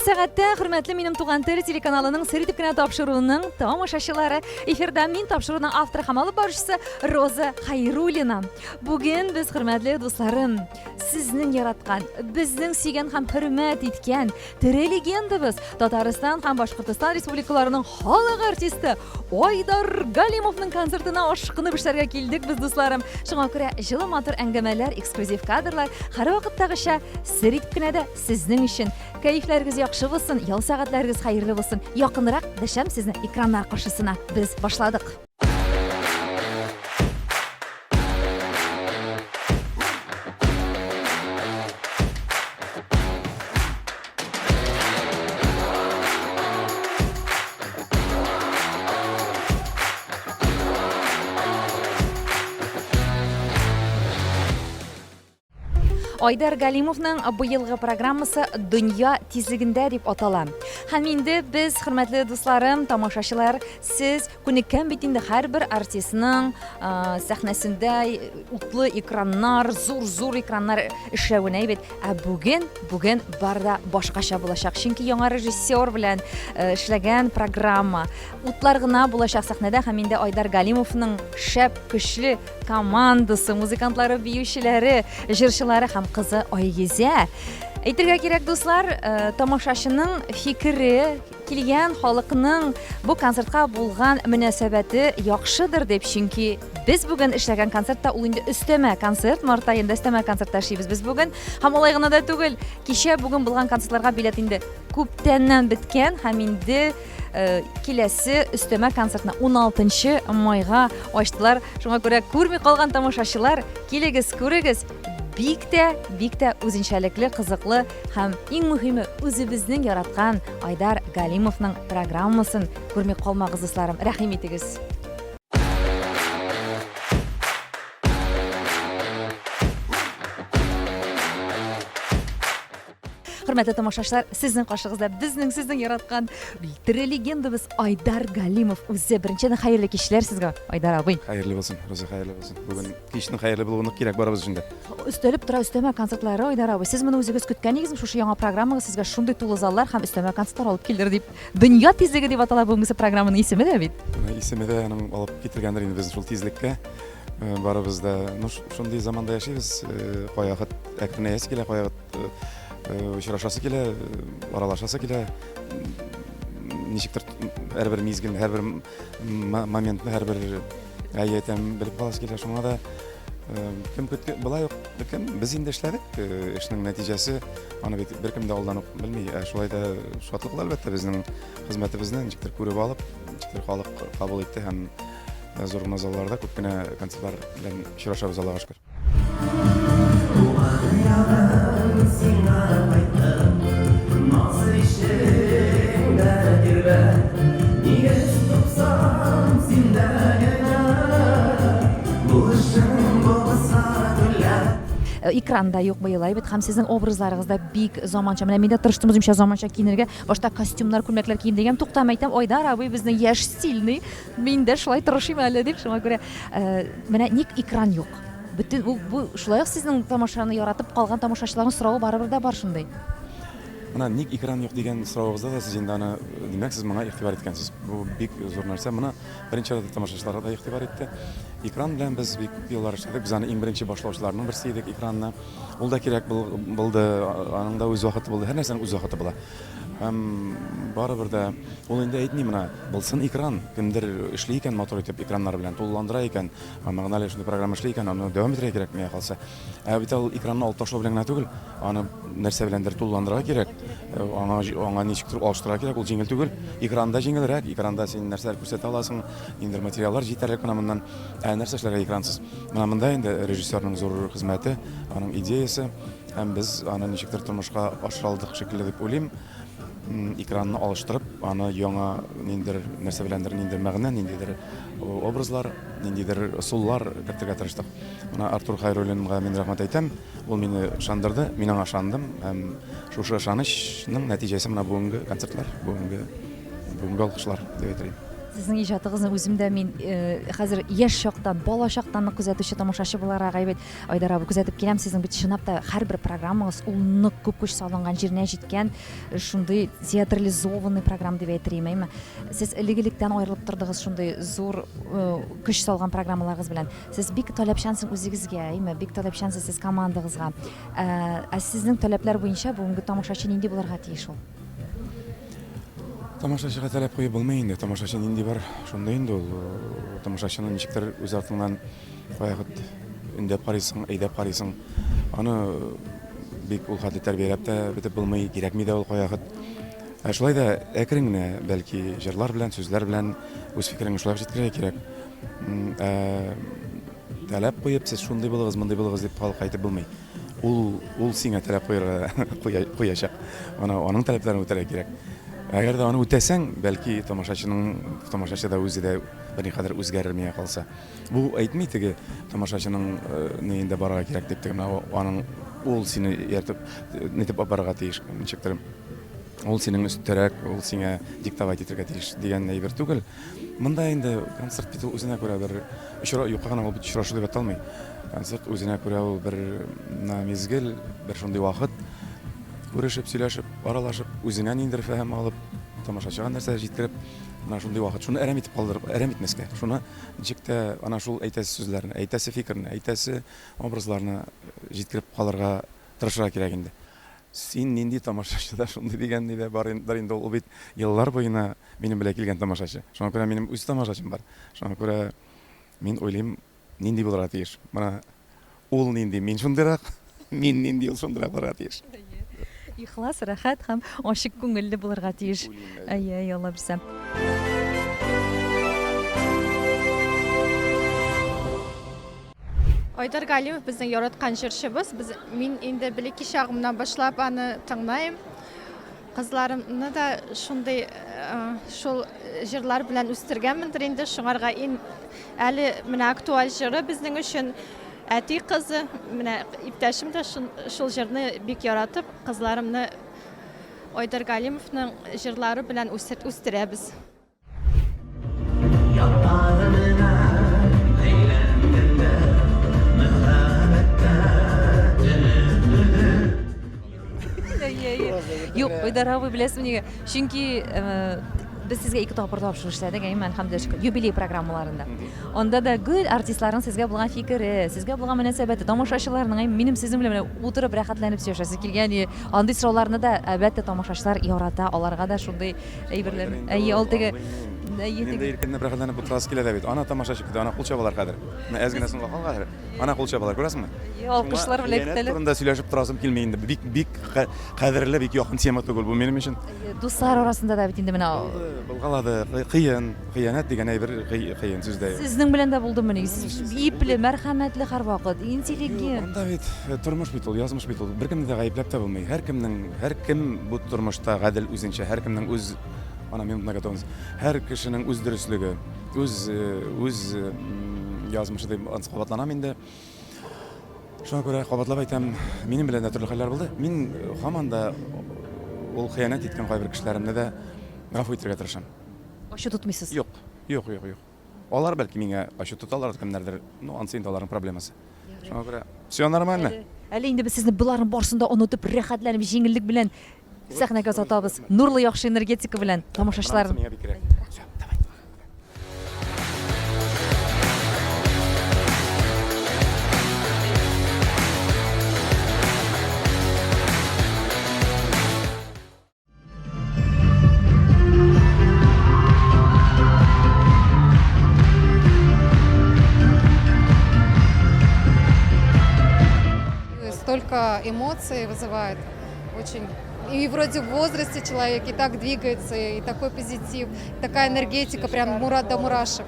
сәгатьтә, хөрмәтле минем туган тел телеканалының сер итеп кенә тапшыруының тамашачылары. Эфирда мин тапшыруның авторы һәм алып баручысы Роза Хайруллина. Бүген без, хөрмәтле дусларым, сезнең яраткан, безнең сөйгән һәм хөрмәт иткән тере легендабыз, Татарстан һәм Башкортостан республикаларының халык артисты Айдар Галимовның концертына ашкынып эшләргә килдек без, дусларым. Шуңа күрә җылы матур әңгәмәләр, эксклюзив кадрлар һәрвакыттагыча сер итеп кенә дә сезнең өчен. Кәефләрегез яхшы булсын, ял сәгатьләрегез хәерле булсын. Якынрак дәшәм сезне экраннар каршысына. Без башладык. Айдар Галимовның быелгы программасы Дөнья тизлегендә дип атала. Һәм инде без, хөрмәтле дусларым, тамашачылар, сез күнеккән бит инде һәрбер артистның сәхнәсендә утлы экраннар, зур-зур экраннар эшләвенә бит. Ә бүген, бүген бар да башкача булачак. Чөнки яңа режиссер белән эшләгән программа. Утлар гына булачак сәхнәдә һәм инде Айдар Галимовның шәп, көчле командасы, музыкантлары, биючеләре, җырчылары һәм кызы Айгизә. Әйтергә кирәк, дуслар, тамашачының фикере, килгән халыкның бу концертка булган мөнәсәбәте яхшыдыр дип, чөнки без бүген эшләгән концертта ул инде өстәмә концерт, март аенда өстәмә концертта эшлибез без бүген. Һәм алай гына да түгел, кичә бүген булган концертларга билет инде күптәннән беткән һәм инде э, киләсе өстәмә концертны 16 майга ачтылар. Шуңа күрә күрми калган тамашачылар, килегез, күрегез. Бик тә, бик тә үзенчәлекле, кызыклы һәм иң мөһиме үзебезнең яраткан Айдар Галимовның программасын күрми калмагыз, дусларым. Рәхим итегез. Хөрмәтле тамашачылар, сезнең каршыгызда безнең сезнең яраткан тере легендабыз Айдар Галимов үзе. Беренчедән хәерле кичләр сезгә, Айдар абый. Хәерле булсын, Роза, хәерле булсын. Бүген кичнең хәерле булуы нык кирәк барыбыз өчен дә. Өстәлеп тора өстәмә концертлары, Айдар абый. Сез моны үзегез көткән идегезме? Шушы яңа программагыз сезгә шундый тулы заллар һәм өстәмә концертлар алып килер дип. Дөнья тизлеге дип атала бүгенгесе программаның исеме дә бит. Исеме дә аның алып китергәндер инде безне шул тизлеккә. Барыбыз да, ну, шундый заманда яшибез, кайвакыт әкренәясе килә, кайвакыт очрашасы килә, аралашасы килә. Ничектер һәрбер мизгелне, һәрбер моментны, һәрбер әйтәм, белеп каласы килә. Шуңа да кем көткән, болай ук кем, без инде эшләдек, эшнең нәтиҗәсе аны бит беркем дә алдан ук белми. Ә шулай да шатлыклы, әлбәттә, безнең хезмәтебезне ничектер күреп алып, ничектер халык кабул итте һәм зур гына залларда күп кенә концертлар белән очрашабыз, Аллага шөкер. Экранда юк быел, әйбәт, һәм сезнең образларыгыз да бик заманча. Менә мин дә тырыштым үземчә заманча киенергә. Башта костюмнар, күлмәкләр кием дигән, туктам әйтәм, Айдар абый безнең яшь стильный. Мин дә шулай тырышыйм әле дип, шуңа күрә э, менә ник экран юк? Бөтен бу, бу шулай ук сезнең тамашаны яратып калган тамашачыларның соравы барыбер дә бар шундый. Менә ник экран юк дигән соравыгызда да сез инде аны, димәк, сез моңа игътибар иткәнсез. Бу бик зур нәрсә. Моны беренче чиратта тамашачылар да игътибар итте. Экран белән без бик күп еллар эшләдек. Без аны иң беренче башлаучыларның берсе идек экранны. Ул да кирәк булды, аның да үз вакыты булды. Һәр нәрсәнең үз вакыты була. Һәм барыбер дә ул инде әйтми менә булсын экран, кемдер эшли икән матур итеп экраннар белән, тулыландыра икән, мәгънәле шундый программа эшли икән, аны дәвам итәргә кирәк миңа калса. Ә бит ул экранны алып ташлау белән генә түгел, аны нәрсә беләндер тулыландырырга кирәк, аңа аңа ничектер алыштырырга кирәк, ул җиңел түгел. Экранда җиңелрәк, экранда син нәрсәләр күрсәтә аласың, ниндидер материаллар җитәрлек менә моннан. Ә нәрсә эшләргә экрансыз? Менә монда инде режиссерның зур хезмәте, аның идеясе. Һәм без аны ничектер тормышка ашыра алдык шикелле дип уйлыйм. Экранны алыштырып, аны яңа ниндидер нәрсә беләндер, ниндидер мәгънә, ниндидер образлар, ниндидер ысуллар кертергә тырыштык. Менә Артур Хәйруллинга мин рәхмәт әйтәм. Ул мине ышандырды, мин аңа ышандым. Һәм шушы ышанычның нәтиҗәсе менә бүгенге концертлар, бүгенге бүгенге алкышлар дип әйтер идем. Сезнең иҗатыгызны үзем дә мин э, хәзер яшь чактан, бала чактан ук күзәтүче тамашачы буларак әйбәт Айдар абый күзәтеп киләм. Сезнең бит чынлап та һәрбер программагыз ул нык күп көч салынган, җиренә җиткән э, шундый театрализованный программа дип әйтер идем, әйме? Сез элек-электән аерылып тордыгыз шундый зур э, көч салган программаларыгыз белән. Сез бик таләпчәнсең үзегезгә, әйме? Бик таләпчәнсез сез командагызга. Ә, ә сезнең таләпләр буенча бүгенге тамашачы нинди булырга тиеш ул? Тамашачыга таләп куеп булмый инде. Тамашачы нинди бар, шундый инде ул. Тамашачыны ничектер үз артыңнан каягыт өндәп карыйсың, әйдәп карыйсың. Аны бик ул хәтле тәрбияләп тә бетеп булмый, кирәкми дә ул каягыт. Ә шулай да әкрен генә, бәлки җырлар белән, сүзләр белән үз фикереңне шулай ук җиткерергә кирәк. Ә таләп куеп, сез шундый булыгыз, мондый булыгыз дип халыкка әйтеп булмый. Ул, ул сиңа таләп куярга куячак. Ана аның таләпләрен үтәргә кирәк. Әгәр дә аны үтәсәң, бәлки тамашачының, тамашачы да үзе дә берникадәр үзгәрер миңа калса. Бу әйтми теге тамашачының э, ниендә барырга кирәк дип, теге менә аның ул сине ияртеп, нитеп барырга тиеш, ничектер. Ул синең өстәрәк, ул сиңа диктовать итәргә тиеш дигән әйбер түгел. Монда инде концерт бит ул үзенә күрә бер очра, юкка гына ул бит очрашу дип аталмый. Концерт үзенә күрә ул бер менә мизгел, бер шундый вакыт. Күрешеп, сөйләшеп, аралашып, үзеңә ниндидер фәһем алып, тамашачыга нәрсәдер җиткереп, менә шундый вакыт. Шуны әрәм итеп калдырып, әрәм итмәскә. Шуны ничек тә ана шул әйтәсе сүзләрне, әйтәсе фикерне, әйтәсе образларны җиткереп калырга тырышырга кирәк инде. Син нинди тамашачы да шундый дигән ни дә бар инде ул бит еллар буена минем белән килгән тамашачы. Шуңа күрә минем үз тамашачым бар. Шуңа күрә мин уйлыйм, нинди булырга тиеш. Менә ул нинди, мин шундыйрак, мин нинди, ул шундыйрак булырга тиеш. Ихлас, рәхәт һәм ачык күңелле булырга тиеш. Әйе, әйе, Алла бирсә. Айдар Галимов безнең яраткан җырчыбыз. Без, мин инде бәләкәй чагымнан башлап аны тыңлыйм. Кызларымны да шундый э, шул җырлар белән үстергәнмендер инде. Шуңарга ин әле менә актуаль җыры безнең өчен әти кызы. Менә иптәшем дә шул җырны бик яратып, кызларымны Айдар Галимовның җырлары белән үстерәбез. Юк, Айдар абый, беләсезме нигә? Чөнки э, без сезгә ике тапкыр тапшыру эшләдек, әйме, әлхәмдүлилләһ шөкер, юбилей программаларында. Анда да гел артистларның сезгә булган фикере, сезгә булган мөнәсәбәте, тамашачыларның, әйме, минем сезнең белән менә утырып рәхәтләнеп сөйләшәсе килгән. Андый сорауларны да, әлбәттә, тамашачылар ярата, аларга да шундый Әйберләр. Әйе, ул теге Әйе, теге. Иркенләп рәхәтләнеп утырасы килә дә бит. Ана тамашачы көтә, ана кул чабалар хәзер. Менә әз генә соңга калган хәзер. Ана кул чабалар, күрәсеңме? Әйе, алкышлар белән көтәләр. Турында сөйләшеп торасым килми инде. Бик бик кадерле, бик якын тема түгел бу минем өчен. Дуслар арасында да бит инде менә. Булгалады. Кыен, хыянәт дигән әйбер кыен сүз дә. Сезнең белән дә булдымыни? Сез ипле, мәрхәмәтле һәрвакыт, интеллигент. Анда бит э, тормыш бит ул, язмыш бит ул. Беркемне дә гаепләп тә булмый. Һәркемнең, һәркем бу тормышта гадел үзенчә, һәркемнең үз ана минутына готовность. Һәр кешенең үз дөреслеге, үз э, үз язмышы дип ансы кабатланам инде. Шуңа күрә кабатлап әйтәм, минем белән дә төрле хәлләр булды. Мин э, һаман да ул хыянәт иткән кайбер кешеләремне дә гафу итәргә тырышам. Ачу тотмыйсыз? Юк, юк, юк, юк. Алар бәлки миңа ачу тоталар, кемнәрдер, ну, ансы инде аларның проблемасы. Шуңа күрә все нормально. Әле инде без сезне боларның барысын да онытып, рәхәтләнеп, җиңеллек белән сәхнәгә озатабыз. Нурлы яхшы энергетика белән тамашачылар. Миңа бик кирәк. Все, давай. Столько эмоций вызывает. Очень. И вроде в возрасте человек и так двигается, и такой позитив, такая энергетика, прям мурат до мурашек.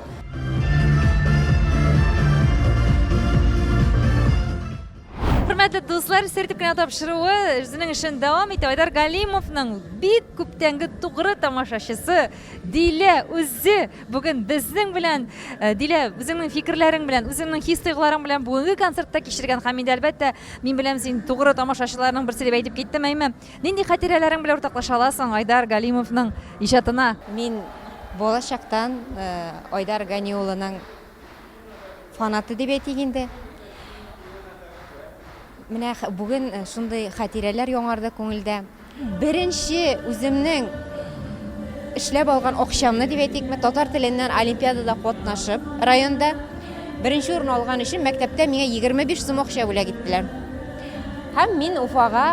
Хөрмәтле дуслар, сер итеп кенә тапшыруы үзенең эшен дәвам итә. Айдар Галимовның бик күптәнге тугры тамашачысы Дилә үзе бүген безнең белән. Э, Дилә, үзеңнең фикерләрең белән, үзеңнең хис-тойгыларың белән бүгенге концертта кичергән һәм инде әлбәттә, мин беләм син тугры тамашачыларның берсе дип әйтеп киттем, әйме? Нинди хатирәләрең белән уртаклаша аласың Айдар Галимовның иҗатына? Мин Бала чактан Айдар Гани улының фанаты дип әйтик инде. Менә бүген шундый хатирәләр яңарды күңелдә. Беренче үземнең эшләп алган акчамны дип әйтикме, татар теленнән олимпиадада катнашып, районда беренче урын алган өчен мәктәптә миңа 25 сум акча бүләк иттеләр. Һәм мин Уфага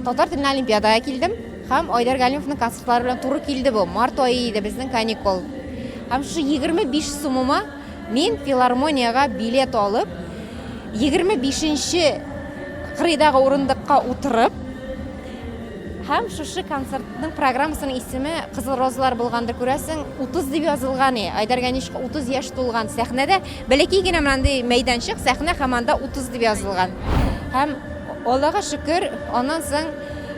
татар теленнән олимпиадага килдем. Һәм Айдар Галимовның концертлары белән туры килде бу. Март ае иде, безнең каникул. Һәм шушы 25 сумыма мин филармониягә билет алып, 25 нче кырыйдагы урындыкка утырып, һәм шушы концертның программасының исеме Кызыл розалар булгандыр, күрәсең, 30 дип язылган и. Айдар Ганишка 30 яшь тулган сәхнәдә бәләкәй генә мондый мәйданчык, сәхнә һәм анда 30 дип язылган. Һәм Аллага шөкер, аннан соң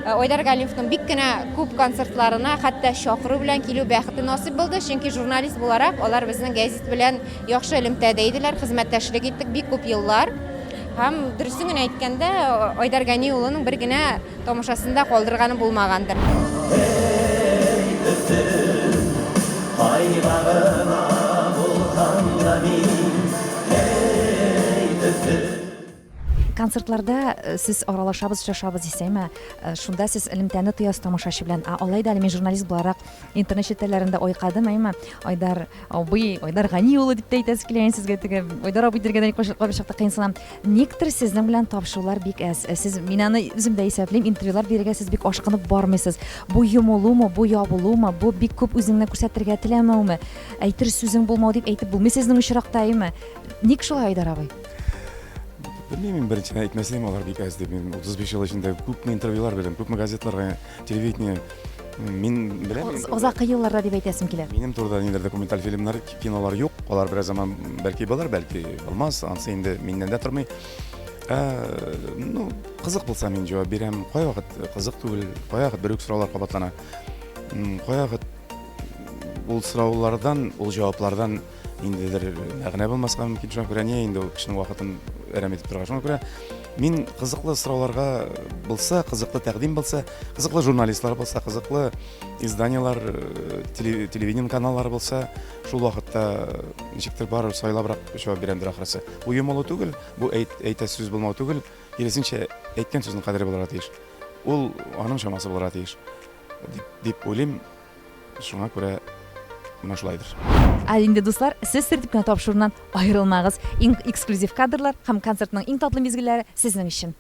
Айдар Галимовның бик кенә күп концертларына хәтта чакыру белән килү бәхете насыйп булды, чөнки журналист буларак алар безнең гәзит белән яхшы элемтәдә иделәр, хезмәттәшлек иттек бик күп еллар. Һәм дөресен генә әйткәндә, Айдар Гани улының бер генә тамашасын да калдырганым булмагандыр. Эй, төтен, кайда гына булсам да мин, эй, төтен. Концертларда э, сез аралашабыз, очрашабыз дисәме, э, шунда сез элемтәне тоясыз тамашачы белән. Ә алай да әле мин журналист буларак интернет челтәрләрендә айкадым, әйме, Айдар абый, Айдар Гани улы дип тә әйтәсе килә инде сезгә теге Айдар абый дигәндә кайбер чакта кыенсынам. Никтер сезнең белән тапшырулар бик әз. Э, сез мин аны үзем дә исәплим, интервьюлар бирергә сез бик ашкынып бармыйсыз. Бу йомылумы, бу ябылумы, бу бик күп үзеңне күрсәтергә теләмәүме? Әйтер сүзең булмау дип әйтеп булмый сезнең очракта, әйме? Ник шулай, Айдар абый? Белмим, мин беренчедән әйтмәсәм, алар бик әз дип. Мин 35 ел эчендә күпме интервьюлар бирдем, күпме газетларга, телевидение. Мин беләм. Озакы елларда дип әйтәсем килә. Минем турыда ниндидер документаль фильмнар, кинолар юк. Алар бераз заман бәлки булыр, бәлки булмас. Ансы инде миннән дә тормый. Ә, ну, кызык булса мин җавап бирәм. Кайвакыт кызык түгел, кайвакыт бер үк сораулар кабатлана. Кайвакыт ул сораулардан, ул җаваплардан ниндидер мәгънә булмаска мөмкин. Шуңа күрә ни инде ул кешенең вакытын әрәм итеп торырга. Шуңа күрә мин кызыклы сорауларга булса, кызыклы тәкъдим булса, кызыклы журналистлар булса, кызыклы изданиелар, э, телевидение каналлары булса, шул вакытта ничектер барыбер сайлабрак җавап бирәмдер ахрысы. Бу йомылу түгел, бу әйт, әйтә сүз булмау түгел, киресенчә, әйткән сүзнең кадере булырга тиеш. Ул аның чамасы булырга тиеш дип, дип уйлыйм. Шуңа күрә менә шулайдыр. Ә инде, дуслар, сез сер дип кенә тапшыруыннан аерылмагыз. Иң эксклюзив кадрлар һәм концертның иң татлы мизгелләре сезнең өчен.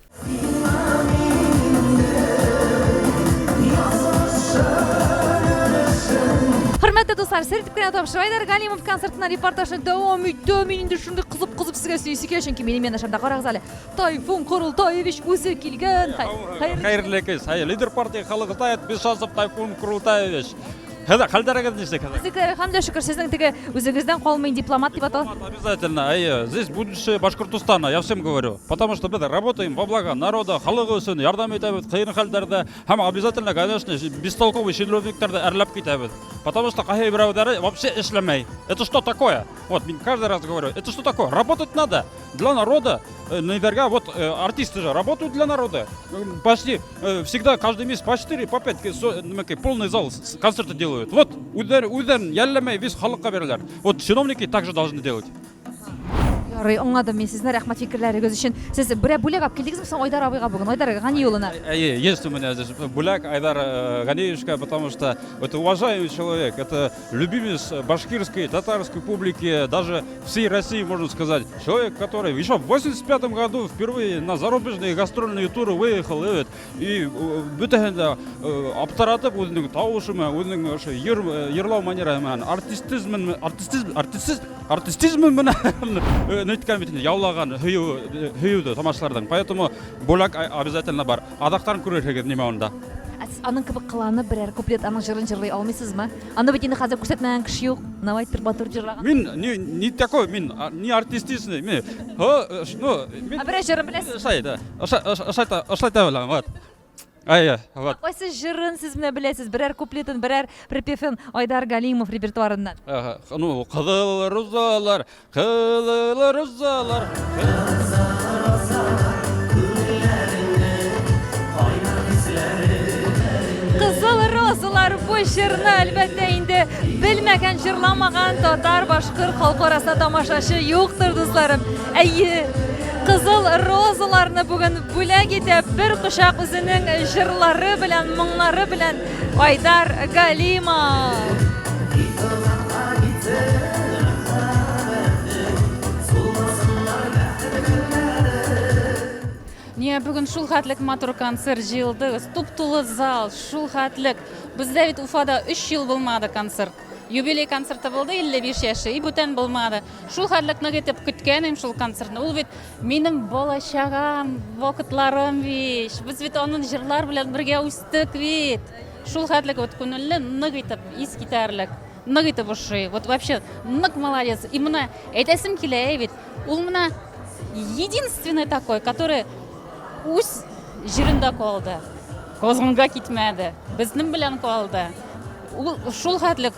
Хөрмәтле дуслар, сер дип кенә тапшыру Айдар Галимов концертына репортажны дәвам итә. Мин инде шундый кызып-кызып сезгә сөйлисе килә, чөнки минем янәшәмдә карагыз әле, Тайфун Курултаевич үзе килгән. Хәерле кич. Хәер, лидер партии Халык знает, Бишасов Тайфун Курултаевич. Хәзер хәлдәрегез ничек хәзер? Безнекеләр әлхәмдүлилләһ шөкер, сезнең теге үзегездән калмый дипломат дип атала. Обязательно, әйе. Здесь будущее Башкортостана, я всем говорю. Потому что без работаем во благо народа, халык өчен ярдәм итәбез кыен хәлләрдә һәм обязательно, конечно, бестолковый чиновникларны әрләп китәбез. Потому что кайберәүләре вообще эшләмәй. Это что такое? Вот, мин каждый раз говорю, это что такое? Работать надо для народа. Э, наверняка, вот э, артисты же работают для народа. Почти э, всегда, каждый месяц по 4, по 5 полный зал концерты делают. Вот, үҙҙәрен йәлләмәй весь халыҡҡа бирәләр. Вот чиновники также должны делать. Ярый, аңладым мин сезне, рәхмәт фикерләрегез өчен. Сез берәр бүләк алып килдегезме соң Айдар абыйга бүген? Айдар Гани улына. Әйе, есть у меня здесь бүләк Айдар Ганиевичка, потому что это уважаемый человек, это любимец башкирской, татарской публики, даже всей России, можно сказать. Человек, который еще в 85 году впервые на зарубежные гастрольные туры выехал, и, и бөтәһен дә аптыратып үзенең тавышы менән, үзенең ошо йырлау манерасы менән, артистизм, артистизм, артистизм, артистизм менән ниткән бит инде, яулаган һөю, һөюде тамашачылардан. Поэтому бүләк обязательно бар. Аҙаҡтан күрерһегеҙ нимә унда. Ә сез аның кебек кыланып берәр куплет аның җырын җырлый алмыйсызмы? Аны бит инде хәзер күрсәтмәгән кеше юк. Давай матур җырлаган. Мин не, не такой, мин не артистичный. Мин, о, ну, мин... Ә берәр җырын беләсез? Шулай да. Шулай да беләм, вот. Әйе, вот. Кайсы җырын сез менә беләсез? Берәр куплетын, берәр припевын Айдар Галимов репертуарыннан. Ага, ну, кызыл розалар, Кызыл розалар. Кызыл розалар бу җырны, әлбәттә инде, белмәгән, җырламаган татар, башкорт халкы арасында тамашачы юктыр, дусларым. Әйе, кызыл розаларны бүген бүләк итә бер кочак үзенең җырлары белән, моңнары белән Айдар Галимов. Миңа бүген шул хәтлек матур концерт җыелдыгыз, туп-тулы зал, шул хәтлек. Бездә бит Уфада 3 ел булмады концерт. Юбилей концерты булды 55 яше, и бүтән булмады. Шул хәтлек нык итеп көткән идем шул концертны. Ул бит минем балачагам, вакытларым бит. Без бит аның җырлар белән бергә үстек бит. Шул хәтлек вот күңелле, нык итеп, ис китәрлек. Нык итеп ошый. Вот вообще нык молодец. И менә әйтәсем килә бит. Ул менә единственный такой, который үз җирендә калды. Казанга китмәде. Безнең белән калды. Ул шул хәтлек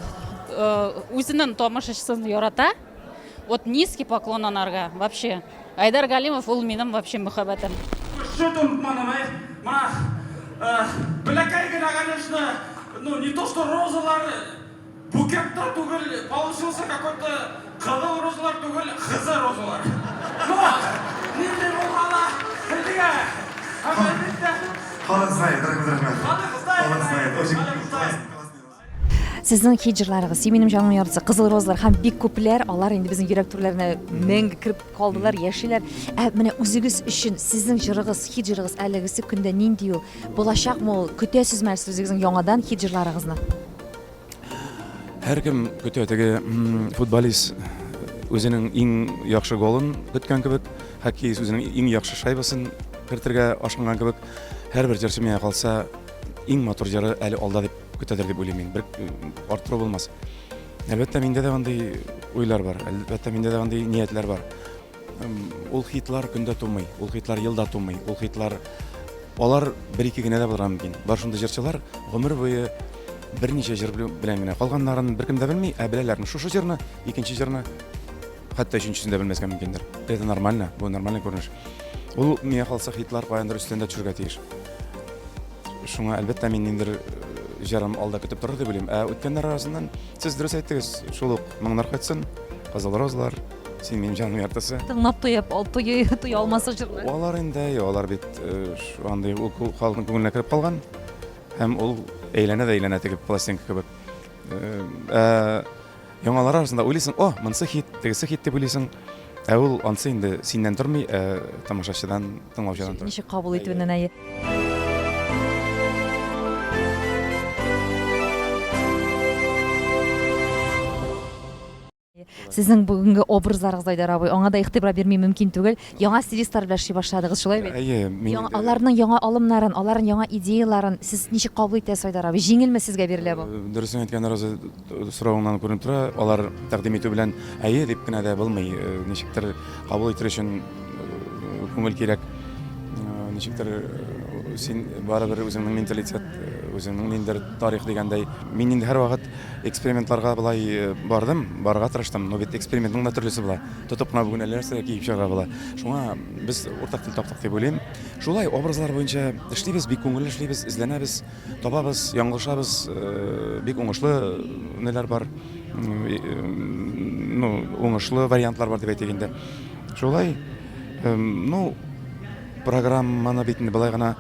э, үзенең тамашачысын ярата. Вот низкий поклон анарга вообще. Айдар Галимов ул минем вообще мөхәббәтем. Шөт онытмадым, әй. Менә э, бәләкәй генә, конечно, ну не то что розалар, Букет та түгел, получился какой-то кызыл розалар түгел, хызы розалар. Ну, нинди булганы белгә. Һәм әлбәттә, Халык знает, рәхмәт, рәхмәт. Халык знает, Халык знает, очень халык знает. Сезнең хит җырларыгыз, Син минем җанымның яртысы, Кызыл розалар һәм бик күпләр, алар инде безнең йөрәк түрләренә мәңге кереп калдылар, яшиләр. Ә менә үзегез өчен сезнең җырыгыз, хит җырыгыз әлегесе көндә нинди ул? Булачакмы ул? Көтәсезме әле сез үзегезнең яңадан хит җырларыгызны? Һәркем көтә теге футболист үзенең иң яхшы голын көткән кебек, хоккеист үзенең иң яхшы шайбасын кертергә ашкынган кебек, һәрбер җырчы миңа калса иң матур җыры әле алда дип көтәдер дип уйлыйм мин. Бер арттыру булмас. Әлбәттә, миндә дә андый уйлар бар, әлбәттә, миндә дә андый ниятләр бар. Ул хитлар көндә тумый, ул хитлар елда тумый, ул хитлар алар бер-ике генә дә булырга мөмкин. Бар шундый җырчылар гомер буе берничә җыр белән генә калганнарын беркем дә белми, ә беләләр. Шушы җырны, икенче җырны, хәтта өченчесен дә белмәскә мөмкиндер. Это нормально, бу нормальный күренеш. Ул миңа калса хитлар каяндыр өстән дә төшергә тиеш. Шуңа, әлбәттә, мин ниндидер җырым алда көтеп торыр дип уйлыйм. Ә үткәннәр арасыннан сез дөрес әйттегез, шул ук моңнар кайтсын, Кызыл розалар, син минем җаным яртысы. Тыңлап туеп, туя туя алмаслык җырлар. Алар инде, алар бит андый ул халыкның күңеленә кереп калган. Һәм ул әйләнә дә әйләнә теге пластинка кебек. Ә яңалар арасында уйлыйсың, о, монысы хит, тегесе хит дип уйлыйсың. Ә ул ансы инде синнән тормый, ә тамашачыдан, тыңлаучыдан тора. Ничек кабул итүеннән, әйе. Сезнең бүгенге образларыгыз, Айдар абый, аңа да игътибар бирми мөмкин түгел. Яңа стилистлар белән эшли башладыгыз, шулай бит? Әйе, мин Яңа, аларның яңа алымнарын, аларның яңа идеяларын сез ничек кабул итәсез, Айдар абый? Җиңелме сезгә бирелә бу? Дөресен әйткәндә, Роза, соравыңнан күренеп тора, алар тәкъдим итү белән әйе дип кенә дә булмый. Ничектер кабул итер өчен күңел кирәк. Ничектер син барыбер үзеңнең менталитет, үзеңнең ниндидер тарих дигәндәй. Мин инде һәрвакыт Экспериментларга болай э, бардым, барырга тырыштым, но бит экспериментның да төрлесе була. Тотып кына бүген әллә нәрсә киеп чыгарга була. Шуңа без уртак тел таптык дип уйлыйм. Шулай образлар буенча эшлибез, бик күңелле эшлибез, эзләнәбез, табабыз, яңлышабыз, э, бик уңышлы э, неләр бар. Ну, уңышлы вариантлар бар дип әйтик инде. Шулай, ну, программаны бит инде болай гына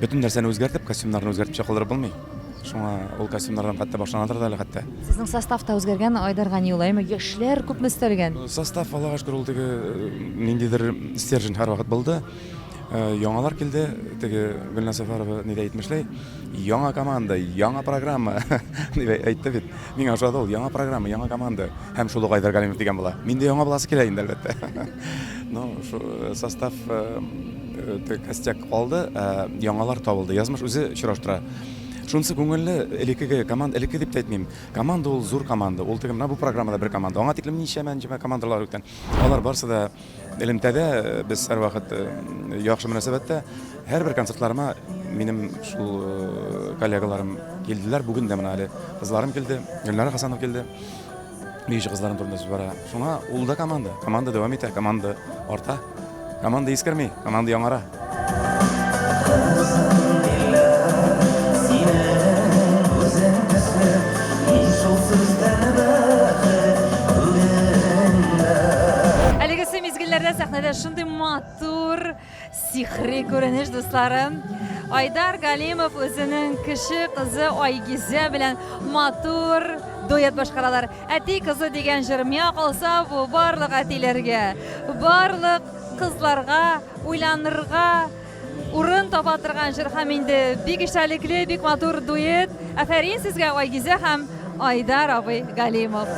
бөтен нәрсәне үзгәртеп, костюмнарны үзгәртеп чакылдырып булмый. Шуңа ул костюмнардан хәтта башланадыр да әле хәтта. Сезнең состав та үзгәргән, Айдар Гани улы, әйме? Яшьләр күпме өстәлгән? Состав, Аллага шөкер, ул теге ниндидер стержень һәрвакыт булды. Яңалар килде, теге Гөлназ Сәфәрова ни дә әйтмешли, яңа команда, яңа программа дип әйтте бит. Миңа ошады ул, яңа программа, яңа команда. Һәм шул ук Айдар Галимов дигән була. Мин дә яңа буласы килә инде, әлбәттә. Ну, состав костяк калды, ә яңалар табылды. Язмыш үзе очраштыра. Шунысы күңелле, элеккеге команда, элекке дип тә әйтмим, команда ул зур команда. Ул теге менә бу программада бер команда. Аңа тиклем ничәмә-ничәмә командалар үткән. Алар барысы да элемтәдә, без һәрвакыт яхшы мөнәсәбәттә. Һәрбер концертларыма минем шул коллегаларым килделәр. Бүген дә менә әле кызларым килде, Гөлнара Хасанова килде. Биюче кызларым турында сүз бара. Шуңа ул да команда. Команда дәвам итә, команда арта. Команда искерми, команда яңара. Кызым диләр, синең үзең төсле. сәхнәдә шундый матур, сихри күренеш, дусларым. Айдар Галимов үзенең кече кызы Айгизә белән матур дуэт башкаралар. Әти кызы дигән җыр миңа калса, бу барлык әтиләргә, барлык кызларга уйланырга урын таба торган җыр һәм инде бик эчтәлекле, бик матур дуэт. Афәрин сезгә, Айгизә һәм Айдар абый Галимов.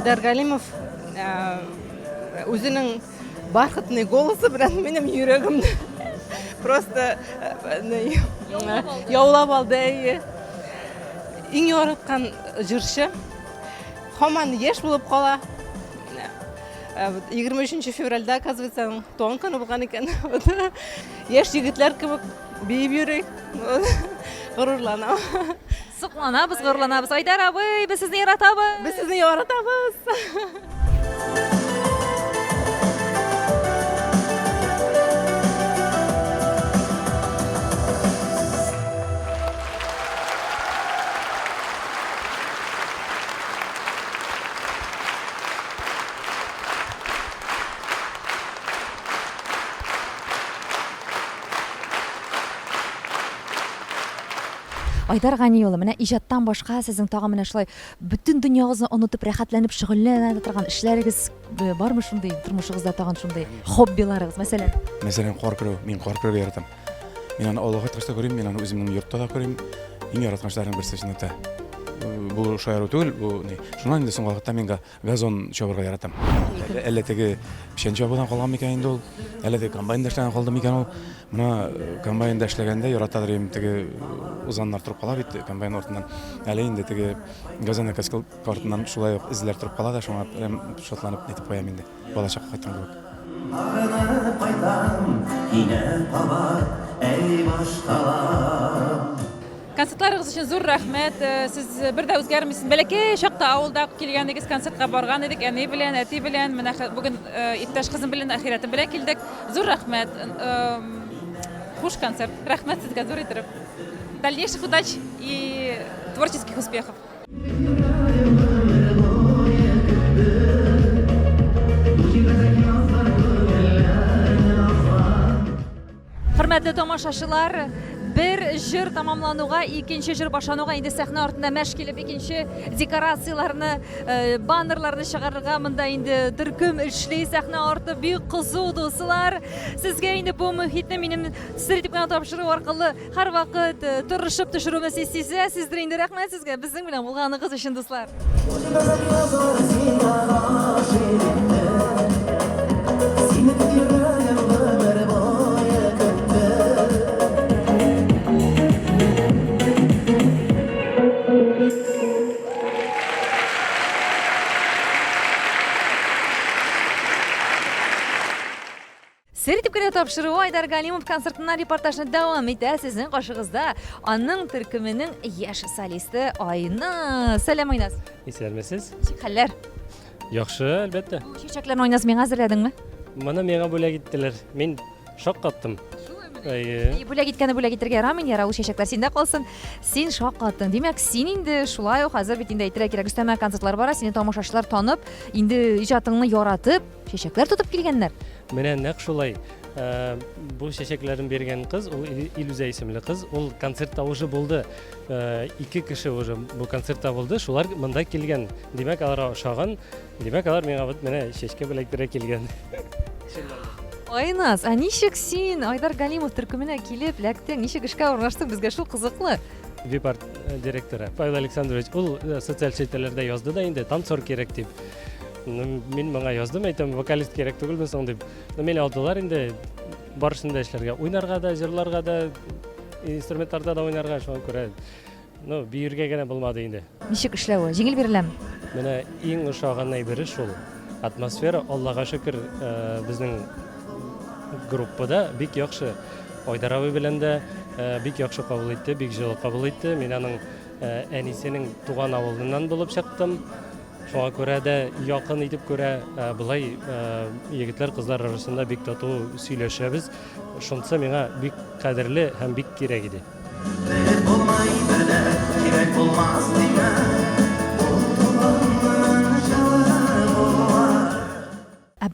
Айдар Галимов үзенең бархатный голосы белән минем йөрәгемне просто яулап алды. Әйе. Иң яраткан җырчы. Һаман яшь булып кала. 23 февральдә, оказывается, аның туган көне булган икән. Яшь егетләр кебек биеп йөри. Горурланам. Сокланабыз, горурланабыз. Айдар абый, без сезне яратабыз. Без сезне яратабыз. Айдар Гани улы, менә иҗаттан башка сезнең тагын менә шулай бөтен дөньягызны онытып, рәхәтләнеп шөгыльләнә торган эшләрегез э, бармы шундый тормышыгызда тагын шундый хоббиларыгыз, мәсәлән? Мәсәлән, кар көрәү. Мин кар көрәргә яратам. Мин аны авылга кайткач та күрим, мин аны үземнең йортта да күрим. Иң яраткан эшләрнең берсе чынлап та. Бу шаяру түгел, бу ни. Шуннан инде соңгы вакытта мин газон чабырга яратам. Әллә теге печән чабудан калган микән инде ул, әллә теге комбайнда эшләгән калды микән ул. Менә э, комбайнда эшләгәндә яратадыр идем, теге э, узаннар торып кала бит комбайн артыннан. Әле инде теге газонокосилка артыннан шулай ук эзләр торып кала да, шуңа шатланып нитеп куям инде. Балачакка кайткан кебек. Сагынып кайтам, кинәт кабат, әй башкалам. Концертларыгыз өчен зур рәхмәт. Э, сез бер дә үзгәрмисез. Бәләкәй чакта авылда килгән идек, концертка барган идек әни белән, әти белән. Менә бүген э, иптәш кызым белән, ахирәтем белән килдек. Зур рәхмәт. Хуш концерт. Рәхмәт сезгә зур иттереп. Дальнейших удач и творческих успехов. Хөрмәтле тамашачылар, бер җыр тамамлануга, икенче җыр башлануга инде сәхнә артында мәш килеп икенче декорацияләрне, э, баннерларны чыгарырга монда инде төркем эшли, сәхнә арты бик кызу, дуслар. Сезгә инде бу мөхитне минем сер итеп кенә тапшыру аркылы Һәрвакыт э, тырышып төшерүне сез сизәсездер инде. Рәхмәт сезгә безнең белән булганыгыз өчен, дуслар. Сер итеп кенә тапшыруы Айдар Галимов концертыннан репортажны дәвам итә. Сезнең каршыгызда аның төркеменең яшь солисты Айназ. Сәлам, Айназ. Исәнмесез. Ничек хәлләр? Яхшы, әлбәттә. Бу чәчәкләрне Айназ миңа әзерләдеңме? Моны миңа бүләк иттеләр. Мин шаккаттым. Әйе. Бүләк иткәнне бүләк итәргә ярамый, яра ул чәчәкләр синдә калсын. Син шаккаттың. Димәк, син инде шулай ук хәзер бит инде әйтергә кирәк, өстәмә концертлар бара, сине тамашачылар танып, инде иҗатыңны яратып, Чәчәкләр тотып килгәннәр. Менә нәкъ шулай. Э, бу чәчәкләрен биргән кыз, ул Илүзә исемле кыз, ул концертта уже булды. Э, ике кеше уже бу концертта булды, шулар монда килгән. Димәк, аларга ошаган. Димәк, алар миңа вот менә чәчкә бүләк бирә килгән. Айназ, ә ничек син Айдар Галимов төркеменә килеп эләктең? Ничек эшкә урнаштың? Безгә шул кызыклы. Випарт э, директоры Павел Александрович, ул социаль челтәрләрдә язды да инде, танцор кирәк дип. Ну, мин моңа яздым, әйтәм, вокалист кирәк түгелме соң дип. Ну, мине алдылар инде барысын да эшләргә. Уйнарга да, җырларга да, инструментларда да уйнарга, шуңа күрә ну, биергә генә булмады инде. Ничек эшләве? Җиңел биреләме? Менә иң ошаган әйбере шул. Атмосфера, Аллага шөкер, э, безнең группада бик яхшы. Айдар абый белән дә э, бик яхшы кабул итте, бик җылы кабул итте. Мин аның э, әнисенең туган авылыннан булып чыктым. Шуңа күрә дә якын итеп күрә, болай егетләр, кызлар арасында бик тату сөйләшәбез. Шунысы миңа бик кадерле һәм бик кирәк иде.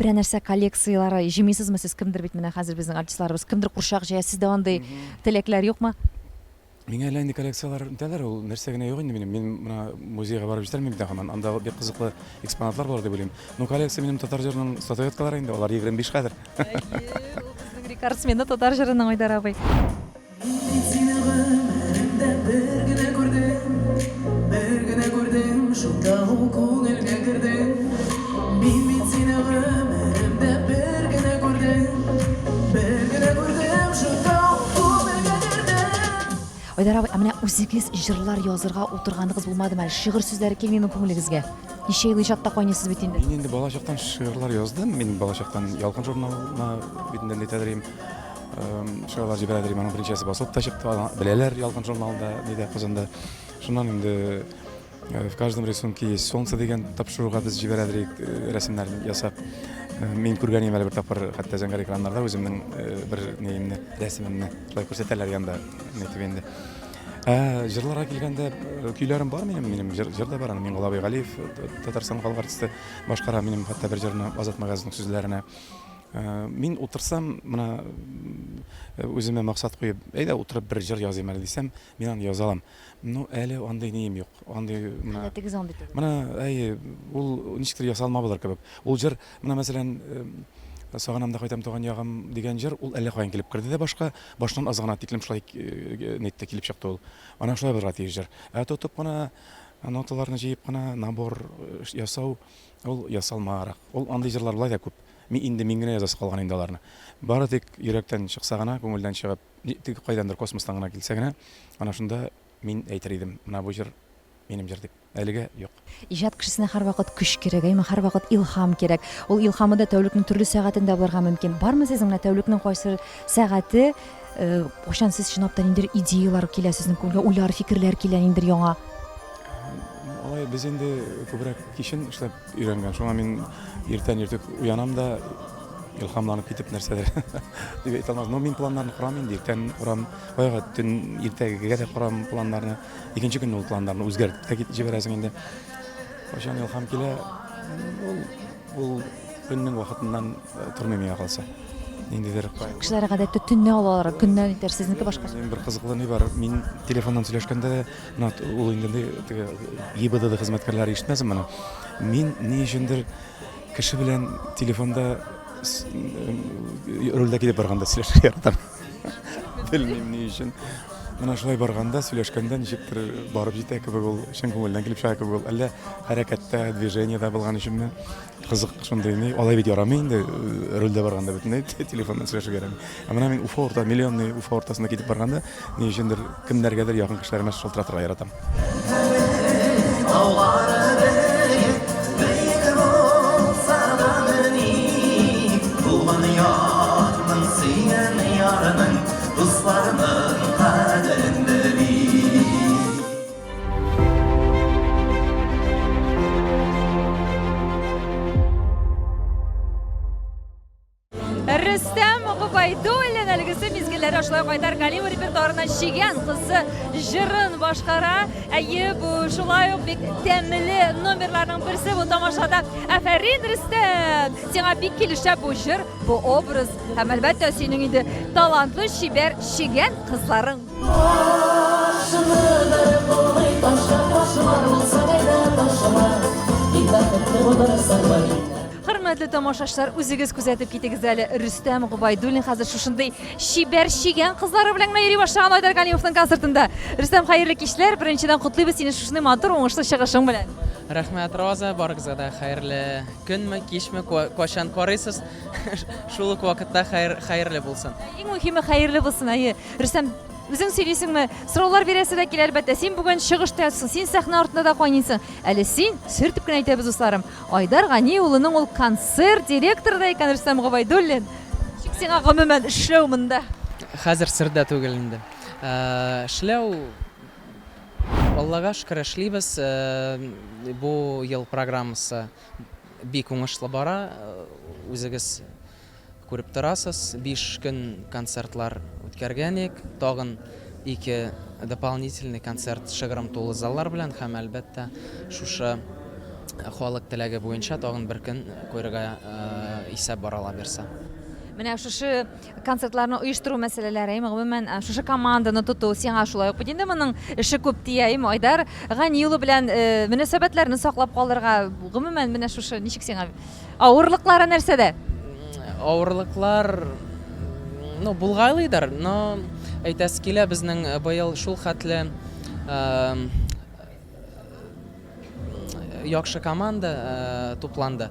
Берәр нәрсә коллекцияләре җыймыйсызмы сез? Кемдер бит менә хәзер безнең артистларыбыз, кемдер курчак җыя, сездә андый теләкләр юкмы? Миңа әллә нинди коллекцияләр нитәләр, ул нәрсә генә юк инде минем. Мин менә музейга барып җитәрмен бит һаман. Анда бик кызыклы экспонатлар бар дип уйлыйм. Ну, коллекция минем татар җырының статуэткалары инде, алар 25 хәзер. Әйе, ул безнең рекордсмены татар җырының Айдар абый. Мин бит сине гомеремдә бер генә күрдем, Бер генә күрдем, шунда ук күңелгә кердең. Мин бит сине гомеремдә бер генә күрдем, Бер генә күрдем, шунда ук күңелгә кердең. Айдар абый, ә менә үзегез җырлар язырга утырганыгыз булмадымы әле? Шигырь сүзләре килмиме күңелегезгә? Ничә ел иҗатта кайныйсыз бит инде. Мин инде балачактан шигырьләр яздым. Мин балачактан Ялкын журналына битендә нитәдер идем. Шигырьләр җибәрәдер идем. Аның берничәсе басылып та чыкты. Беләләр Ялкын журналында, нидә, Казанда. Шуннан инде В каждом рисунке есть солнце дигән тапшыруга без җибәрәдер идек рәсемнәрне ясап. Мин күргән идем әле бер тапкыр хәтта зәңгәр экраннарда үземнең бер нәемне, рәсемемне шулай күрсәтәләр янда нитеп инде. Ә җырларга килгәндә көйләрем бар минем, минем җыр, җыр да бар, аны Миңгол абый Галиев, Татарстан халык артисты башкара минем хәтта бер җырны Азат Магазовның сүзләренә. Мин утырсам, менә үземә максат куеп, әйдә утырып бер җыр языйм әле дисәм, мин аны яза алам. Ну, әле андый нием юк. Андый менә Халәтегез андый түгел. Менә, әйе, ул ничектер ясалма булыр кебек. Ул җыр, менә мәсәлән, Сагынам да кайтам туган ягым дигән җыр, ул әллә каян килеп керде дә башка, башыннан аз гына тиклем шулай нитте килеп чыкты ул. Ана шулай булырга тиеш җыр. Ә тотып кына ноталарны җыеп кына набор ясау, ул ясалмарак. Ул андый җырлар болай да күп. Мин инде мин генә язасы калган инде аларны. Бары тик йөрәктән чыкса гына, күңелдән чыгып, Тик кайдандыр космостан гына килсә генә, ана шунда мин әйтер идем, менә бу җыр минем җыр дип. Әлегә юк. Иҗат кешесенә һәрвакыт көч кирәк, әйме, һәрвакыт илһам кирәк. Ул илһамы да тәүлекнең төрле сәгатендә булырга мөмкин. Бармы сезнең менә тәүлекнең кайсы сәгате, кайчан сез чынлап та ниндидер идеялар килә сезнең күңелгә, уйлар, фикерләр килә ниндидер яңа? Алай без инде күбрәк кичен эшләп өйрәнгән. Шуңа мин иртән иртүк уянам да, илһамланып китеп нәрсәдер дип әйтә алмас. Но мин планнарны корам инде, иртән корам, баягы төн иртәгегә дә корам планнарны. Икенче көнне ул планнарны үзгәртеп тә китеп җибәрәсең инде. Кайчан илһам килә, ул ул көннең вакытыннан э, тормый миңа калса. Ниндидер Кешеләр гадәттә төнне алалар, көннән итәр, сезнеке башка. Минем бер кызыклы ни бар, мин телефоннан сөйләшкәндә дә, менә ул инде теге ГИБДД хезмәткәрләре ишетмәсен моны. Мин ни өчендер Кеше белән телефонда рульдә китеп барганда сөйләшергә яратам. Белмим ни өчен. Менә шулай барганда, сөйләшкәндә ничектер барып җитә кебек ул, чын күңелдән килеп чыга кебек ул. Әллә хәрәкәттә, движениедә булган өченме? Кызык шундый ни. Алай бит ярамый инде, рульдә барганда бөтенләй телефоннан сөйләшергә ярамый. Ә менә мин Уфа урта, миллионный Уфа уртасында китеп барганда, ни өчендер кемнәргәдер якын кешеләремә шалтыратырга яратам. Рөстәм Гобәйдуллин әлегесе мизгелләрдә шулай ук Айдар Галимов репертуарыннан Чигән кызы җырын башкара. Әйе, бу шулай ук бик тәмле номерларның берсе бу тамашада. Афәрин, Рөстәм! Сиңа бик килешә бу җыр, бу образ һәм әлбәттә синең инде талантлы, чибәр чегән кызларың. Башны бәреп булмый ташка, ташлар булса кайда ташлар, Тик бәхетле булырсың бер. Хөрмәтле тамашачылар, үзегез күзәтеп китегез әле, Рөстәм Гобәйдуллин хәзер шушындый чибәр чигән кызлары белән генә йөри башлаган Айдар Галимовның концертында. Рөстәм, хәерле кичләр. Беренчедән котлыйбыз сине шушындый матур, уңышлы чыгышың белән. Рәхмәт, Роза, барыгызга да хәерле көнме, кичме, кайчан карыйсыз, шул ук вакытта хәерле булсын. Иң мөһиме хәерле булсын, әйе. Рөстәм, үзең сөйлисеңме? Сораулар бирәсе дә килә, әлбәттә. Син бүген чыгыш та ясыйсың, син сәхнә артында да кайныйсың. Әле син, сөртеп кенә әйтәбез, дусларым, Айдар Гани улының ул концерт директоры да икән Рөстәм Гобәйдуллин. Ничек сиңа гомумән эшләү монда? Хәзер сер дә түгел инде. Эшләү, Аллага шөкер, эшлибез. Бу ел программасы бик уңышлы бара. Үзегез Күреп торасыз, биш көн концертлар үткәргән идек. Тагын ике дополнительный концерт шыгрым тулы заллар белән һәм, әлбәттә, шушы халык теләге буенча тагын бер көн куярга исәп бар алабирса. Менә шушы концертларны оештыру мәсьәләләре, әйме, гомумән, шушы команданы тоту сиңа шулай ук бит инде моның эше күп тия, әйме, Айдар Гани улы белән мөнәсәбәтләрне саклап калырга, гомумән, менә шушы ничек сиңа авырлыклары нәрсәдә? Авырлыклар, ну, булгалыйдыр, но әйтәсе килә, безнең быел шул хәтле Яхшы команда тупланды.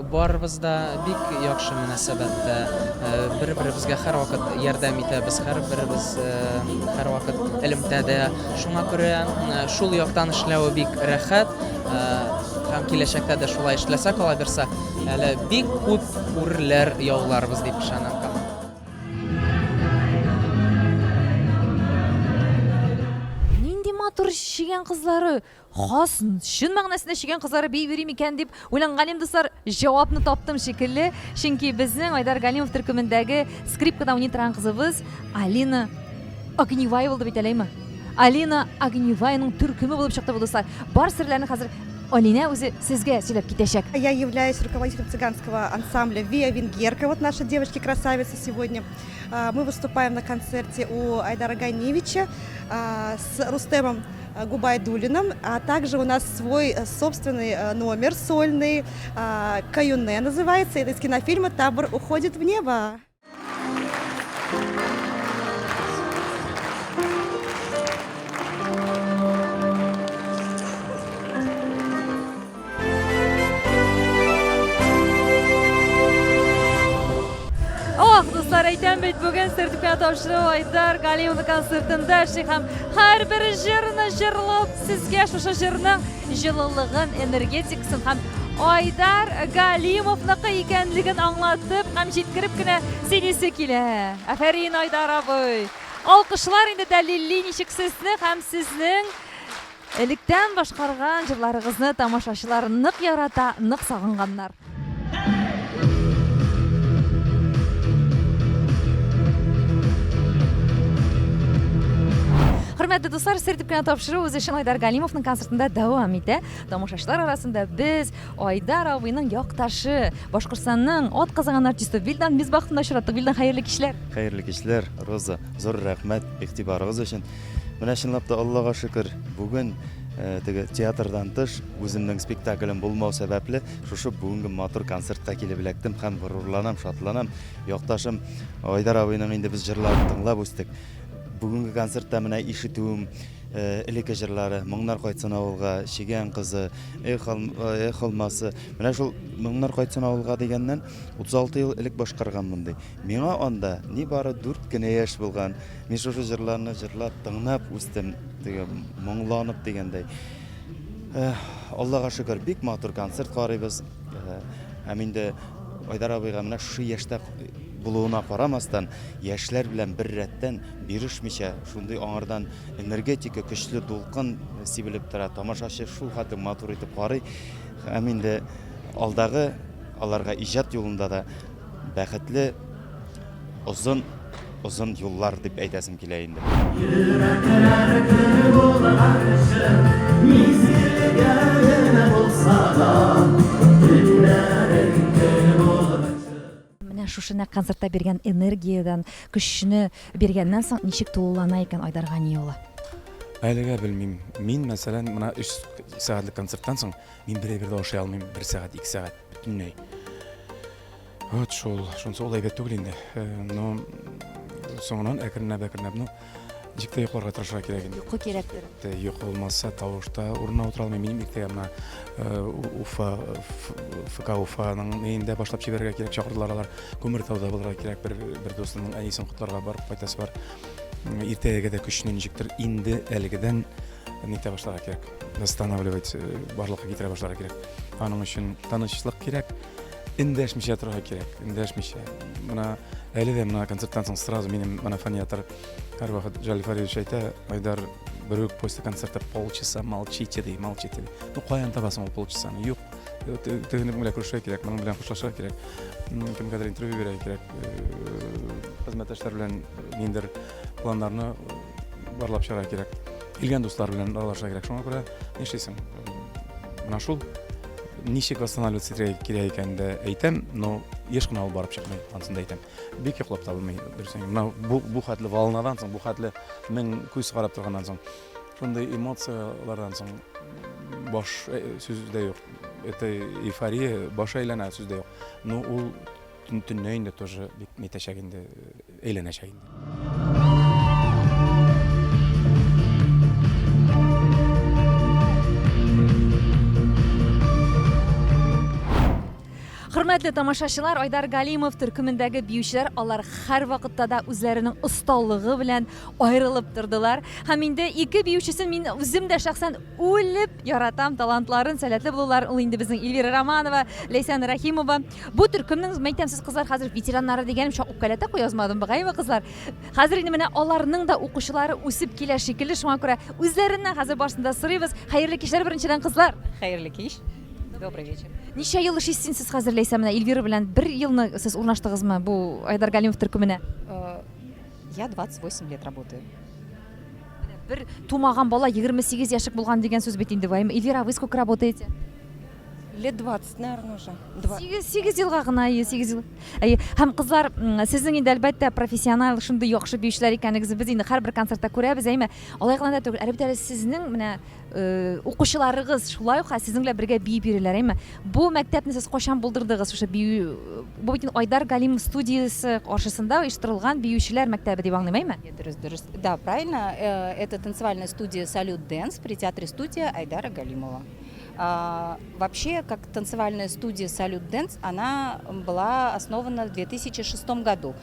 Барыбыз да бик яхшы мөнәсәбәттә. Бер-беребезгә һәрвакыт ярдәм итәбез, һәрберебез һәрвакыт элемтәдә. Шуңа күрә шул яктан эшләве бик рәхәт. Һәм киләчәктә дә шулай эшләсәк, алабирса, әле бик күп үрләр яуларбыз дип ышанам. Нинди матур чегән кызлары, хас, чын мәгънәсендә чегән кызлары бии бирим икән дип уйланган идем, дуслар, җавапны таптым шикелле. Чөнки безнең Айдар Галимов төркемендәге скрипкада уйный торган кызыбыз Алина Огневая булды бит әле, әйме? Алина Огневаяның төркеме булып чыкты бу, дуслар. Бар серләрне хәзер Алинә үзе сезгә сөйләп китәчәк. Я являюсь руководителем цыганского ансамбля «Виа Венгерка». Вот наши девочки-красавицы сегодня. Мы выступаем на концерте у Айдара Ганевича с Рустемом Губайдуллиным, а также у нас свой собственный номер сольный, «Каюне» называется, это из кинофильма «Табор уходит в небо». Ох, дуслар, әйтәм бит, бүген сертификат тапшыру Айдар Галиевның концертында эшли һәм һәрбер җырны җырлап, сезгә шушы җырның җылылыгын, энергетикасын һәм Айдар Галимовныкы икәнлеген аңлатып һәм җиткереп кенә сөйлисе килә. Афәрин, Айдар абый! Алкышлар инде дәлилли ничек сезне һәм сезнең электән башкарган җырларыгызны тамашачылар нык ярата, нык сагынганнар. Хөрмәтле дуслар, сер дип кенә тапшыру үз эшен Айдар Галимовның концертында дәвам итә. Тамашачылар арасында без Айдар абыйның якташы, Башкортстанның атказанган артисты Вилдан Мисбаховны очраттык. Вилдан, хәерле кичләр. Хәерле кичләр, Роза. Зур рәхмәт игътибарыгыз өчен. Менә чынлап та Аллага шөкер, бүген э, теге театрдан тыш үземнең спектаклем булмау сәбәпле, шушы бүгенге матур концертка килеп эләктем һәм горурланам, шатланам. Якташым Айдар абыйның инде без җырларын тыңлап үстек. Бүгенге концертта менә ишетүем э, элекке җырлары, Моңнар кайтсын авылга, Чегән кызы, Эх, эх алмасы. Менә шул Моңнар кайтсын авылга дигәннән 36 ел элек башкарганмын ди. Миңа анда нибары 4 кенә яшь булган. Мин шушы җырларны җырлап, тыңлап үстем, теге моңланып дигәндәй. Аллага шөкер, бик матур концерт карыйбыз. Һәм инде Айдар абыйга менә шушы яшьтә булуына карамастан, яшьләр белән бер рәттән бирешмичә, шундый аңардан энергетика, көчле дулкын сибелеп тора. Тамашачы шул хәтле матур итеп карый. Һәм инде алдагы аларга иҗат юлында да Бәхетле озын озын юллар дип әйтәсем килә инде. Йөрәкләр көр булганчы, мизгелгә генә булса да, төннәрең көн булганчы. Менә шушы нәкъ концертта биргән энергиядән, көчне биргәннән соң ничек тулылана икән Айдар Гани улы? Әлегә белмим. Мин, мәсәлән, менә өч сәгатьлек концерттан соң мин бер әйбер дә ашый алмыйм, бер сәгать, ике сәгать бөтенләй. Вот шул, шунысы ул әйбәт түгел инде. Э, но соңыннан әкренләп әкренләп, ну, ничек тә йокларга тырышырга кирәк инде. Йокы кирәктер. Йокы булмаса, тавышта урынына утыра алмыйм. Минем иртәгә менә э, Уфа, ФК Уфаның нигендә башлап җибәрергә кирәк, чакырдылар алар. Күмертауда булырга кирәк, бер бер дустымның әнисен котларга барып кайтасы бар. Иртәгә дә көчне ничектер инде әлегедән нитә башларга кирәк. Восстанавливать, э, барлыкка китерә башларга кирәк. Аның өчен тынычлык кирәк. Эндәшмичә торырга кирәк, эндәшмичә. Менә әле дә менә концерттан соң сразу минем менә фониатор һәрвакыт Җәлил Фаридович әйтә, Айдар, берүк после концерта полчаса молчите ди, молчите ди. Ну каян табасың ул полчасаны? Юк. Тегене белән күрешергә кирәк, моның белән хушлашырга кирәк. Кемгәдер интервью бирергә кирәк. Хезмәттәшләр белән ниндидер планнарны барлап чыгарга кирәк. Килгән дуслар белән аралашырга кирәк. Шуңа күрә нишлисең? Менә шул. Ничек восстанавливаться итәргә кирәк икәнен дә әйтәм, но еш кына ул барып чыкмый, анысын да әйтәм. Бик йоклап та булмый, дөресен. Менә бу бу хәтле волнадан соң, бу хәтле мең күз карап торганнан соң, шундый эмоцияләрдән соң баш э, сүз дә юк. Это эйфория, баш әйләнә, сүз дә юк. Но ул төнлә инде тоже бик нитәчәк инде, әйләнәчәк инде. Хөрмәтле тамашачылар, Айдар Галимов төркемендәге биючеләр алар һәрвакытта да үзләренең осталыгы белән аерылып тордылар. Һәм инде ике биючесен мин үзем дә шәхсән үлеп яратам, талантларын, сәләтле булуларын. Ул инде безнең Эльвира Романова, Ләйсән Рәхимова. Бу төркемнең, мәйтәм, сез кызлар хәзер ветераннары дигәнем чак үпкәләтә куя язмадым бугаймы, кызлар? Хәзер инде менә аларның да укучылары үсеп килә шикелле, шуңа күрә үзләреннән хәзер барысын да сорыйбыз. Хәерле кичләр беренчедән, кызлар. Хәерле кич. Добрый вечер. Ничә ел эшлисез сез хәзер, Ләйсән, менә Эльвира белән бер елны сез урнаштыгызмы бу Айдар Галимов төркеменә? Э, я 28 лет работаю. Бер тумаган бала 28 яшьлек булган дигән сүз бит инде, ваем. Эльвира, вы сколько работаете? Лет 20, наверное, уже. 8 елга гына, әйе, 8 ел. Әйе. Һәм кызлар, сезнең инде әлбәттә профессионал шундый яхшы биючеләр икәнегезне без инде һәрбер концертта күрәбез, әйме? Алай гына да түгел, әлбәттә әле сезнең менә э, укучыларыгыз шулай ук сезнең белән бергә биеп йөриләр, әйме? Бу мәктәпне сез кайчан булдырдыгыз? Шушы бию бу бит инде Айдар Галимов студиясе каршысында оештырылган биючеләр мәктәбе дип аңлыйм, әйме? Дөрес, дөрес. Да, правильно. Э, это танцевальная студия Салют Дэнс при театре студия Айдара Галимова. А, вообще, как танцевальная студия «Салют Дэнс», она была основана в 2006 году.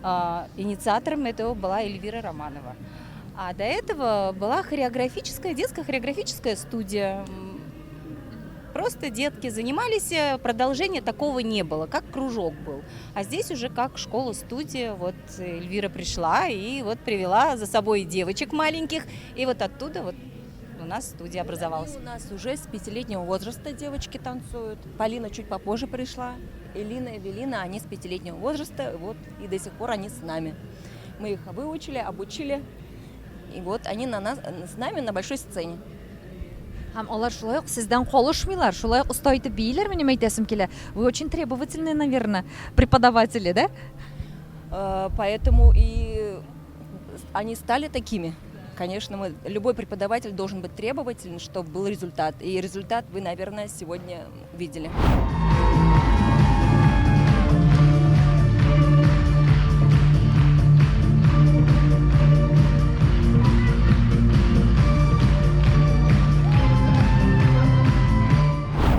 А, инициатором этого была Эльвира Романова. А до этого была хореографическая, детская хореографическая студия. Просто детки занимались, э, продолжения такого не было, как кружок был. А здесь уже как школа-студия, вот Эльвира пришла и вот привела за собой девочек маленьких, и вот оттуда вот у нас студия образовалась. У нас уже с пятилетнего возраста девочки танцуют. Полина чуть попозже пришла. Элина, Эвелина, они с пятилетнего возраста, вот и до сих пор они с нами. Мы их выучили, обучили, и вот они на нас, с нами на большой сцене. Һәм алар шулай ук сездән калышмыйлар, шулай ук оста итеп бииләр, минем әйтәсем килә. Вы очень требовательные, наверное, преподаватели, да? Э, поэтому и они стали такими. Конечно, мы, любой преподаватель должен быть требователен, чтобы был результат. И результат вы, наверное, сегодня видели.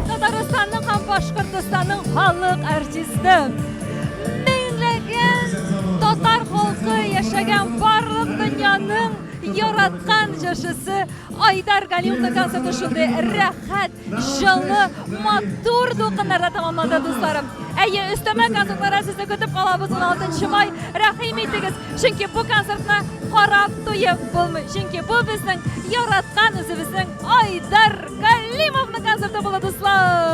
Татарстанның һәм Башкортостанның халык артисты. Меңләгән татар халкы яшәгән барлык дөньяның яраткан җырчысы Айдар Галимовның концерты шундый рәхәт, җылы, матур дулкыннарда тәмамланды, дусларым. Әйе, өстәмә концертларда сезне көтеп калабыз 16 май. Рәхим итегез, чөнки бу концертны карап туеп булмый. Чөнки бу безнең яраткан үзебезнең Айдар Галимовның концерты була, дуслар.